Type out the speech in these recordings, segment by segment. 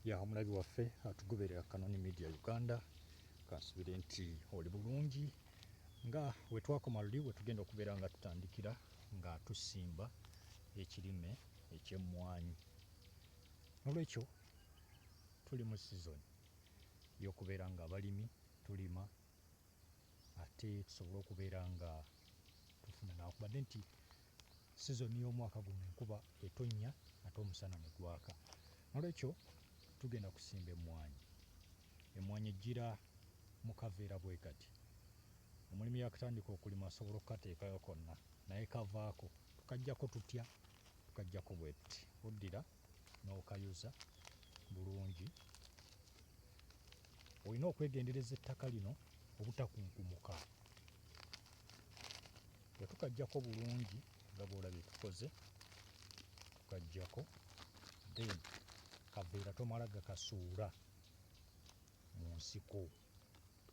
Ya omulabi waffe atugoberera Kanoni Media Uganda, kansubire nti oli bulungi. Nga wetwakoma luli, wetugenda okubeera nga tutandikira nga tusimba ekirime eky'emmwanyi. Nolwekyo tuli mu sizoni y'okubeera nga abalimi tulima ate tusobole okubeera nga tufuna, nawakubadde nti sizoni y'omwaka guno enkuba etonnya ate omusana ne gwaka. Nolwekyo tugenda kusimba emmwanyi. Emmwanyi ejjira mu kaveera bwe kati. Omulimi yakatandika okulima asobola okukateekayo konna, naye kavaako. Tukaggyako tutya? Tukaggyako bwe tuti: oddira n'okayuza bulungi. Olina okwegendereza ettaka lino obutakunkumuka. Bwe tukaggyako bulungi nga bw'olabye tukoze, tukaggyako, then kaveera tomala gakasuula mu nsiko,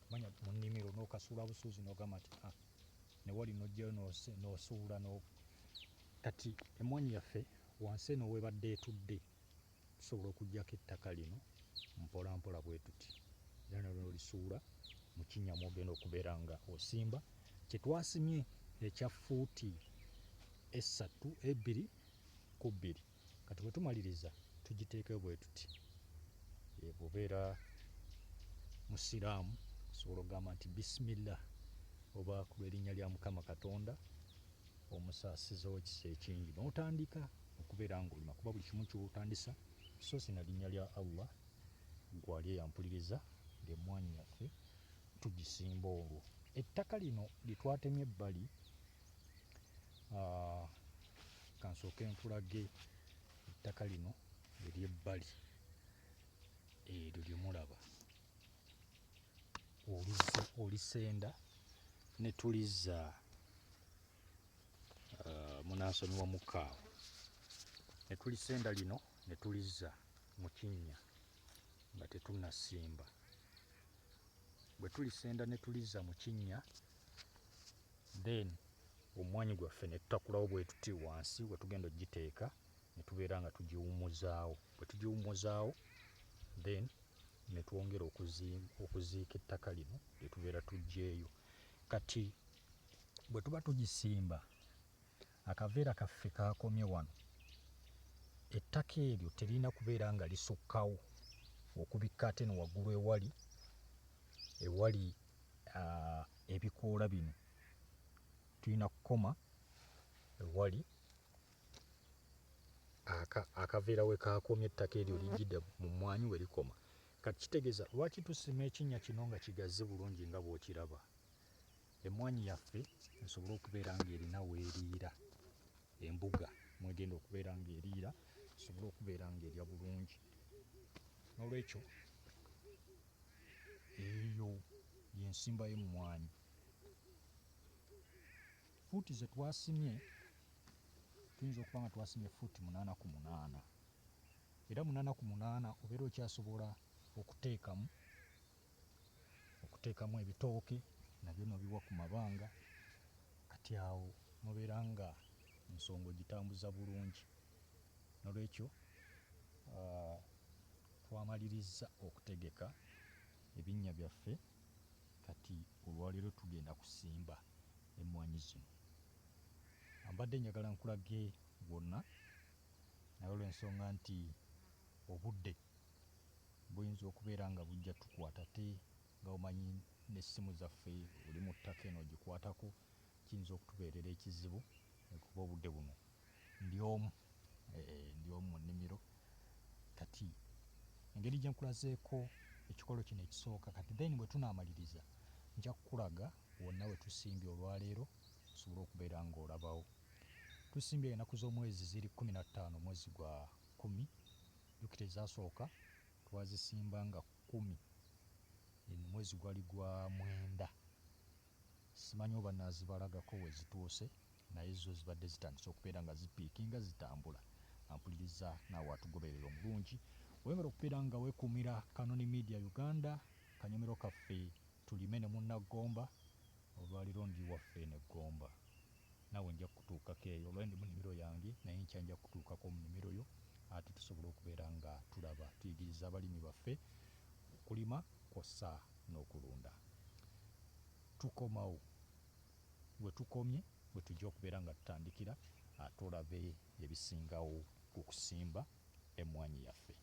manya mu nnimiro, n'okasuula busuuzi n'ogamba nti ah, newali n'ojjayo n'osuula no. Kati emmwanyi yaffe wansi eno webadde etudde, tusobola okuggyako ettaka lino mpola mpola bwe tuti, era nalyo olisuula mu kinnya mw'ogenda okubeera nga osimba kye twasimye ekya fuuti 3, 2 ku 2. Kati bwe tumaliriza tugiteekeyo bwe tuti. Bw'obeera musiraamu osobola okugamba nti bisimillah, oba ku lw'erinnya lya Mukama Katonda omusaasizi ow'ekisa ekingi, n'otandika okubeera ng'olima, kuba buli kimu ky'otandisa soose na linnya lya Allah. Gwali eyampuliriza, ng'emmwanyi yaffe tugisimba, olwo ettaka lino lye twatemye ebbali, kansooke nkulage ettaka lino ery'ebbali eryo lye mulaba, olisenda ne tulizza, munansonyiwa mukaawo, ne tulisenda lino ne tulizza mu kinnya nga tetunnasimba. Bwe tulisenda ne tulizza mu kinnya, then omwanyi gwaffe ne tutakulawo bwe tuti wansi we tugenda okugiteeka, ne tubeera nga tugiwummuzaawo. Bwe tugiwummuzaawo, then ne twongera okuziika ettaka lino lye tubeera tuggyeeyo. Kati bwe tuba tugisimba, akaveera kaffe kakomye wano, ettaka eryo teririna kubeera nga lisukkawo okubikka ate eno waggulu ewali ebikoola bino. Tulina kukoma ewali akaveera we kakomye, ettaka eryo lijjidde mu mmwanyi we likoma. Kati kitegeeza lwaki tusima ekinnya kino nga kigazi bulungi nga bw'okiraba, emmwanyi yaffe esobole okubeera ng'erina weeriira, embuga mwegenda okubeera ng'eriira, esobole okubeera ng'erya bulungi. N'olwekyo eyo y'ensimba y'emmwanyi. Fuuti ze twasimye, tuyinza okuba nga twasimye fuuti 8 ku 8, era 8 ku 8 obeera okyasobola okuteekamu ebitooke nabyo n'obiwa ku mabanga. Kati awo nobeera nga ensonga ogitambuza bulungi. Nolwekyo twamalirizza okutegeka ebinnya byaffe. Kati olwaleero tugenda kusimba emmwanyi zino. Mbadde njagala nkulage wonna, naye olw'ensonga nti obudde buyinza okubeera nga bujja tukwata, ate nga omanyi n'essimu zaffe oli mu ttaka eno ogikwatako, kiyinza okutubeerera ekizibu, kuba obudde buno ndi omu mu nnimiro. Kati engeri gye nkulazeeko ekikolo kino ekisooka, kati then bwe tunaamaliriza nja kukulaga wonna we tusimbye olwaleero, osobole okubeera ng'olabawo. Tusimbye ennaku z'omwezi ziri 15, omwezi gwa 10. Jjukira ezasooka twazisimba nga 10, omwezi gwali gwa 9. Simanyi oba naazibalagako we zituuse, naye zo zibadde zitandise okubeera nga zipiikinga, zitambula. Ampuliriza naawe atugoberera omulungi, weyongera okubeera nga weekuumira Kanoni Media Uganda, kanyomero kaffe tulime ne munnaggomba. Olwaleero ndi waffe eno eggomba, naawe nja kukutuukako eyo. Olwaleero ndi mu nnimiro yange, naye nkya nja kukutuukako mu nnimiro yo, ate tusobole okubeera nga tulaba tuyigiriza. okuyigiriza abalimi baffe okulima kwossa n'okulunda. Tukomawo we tukomye we tujja okubeera nga tutandikira ate olabe ebisingawo ku kusimba emmwaanyi yaffe.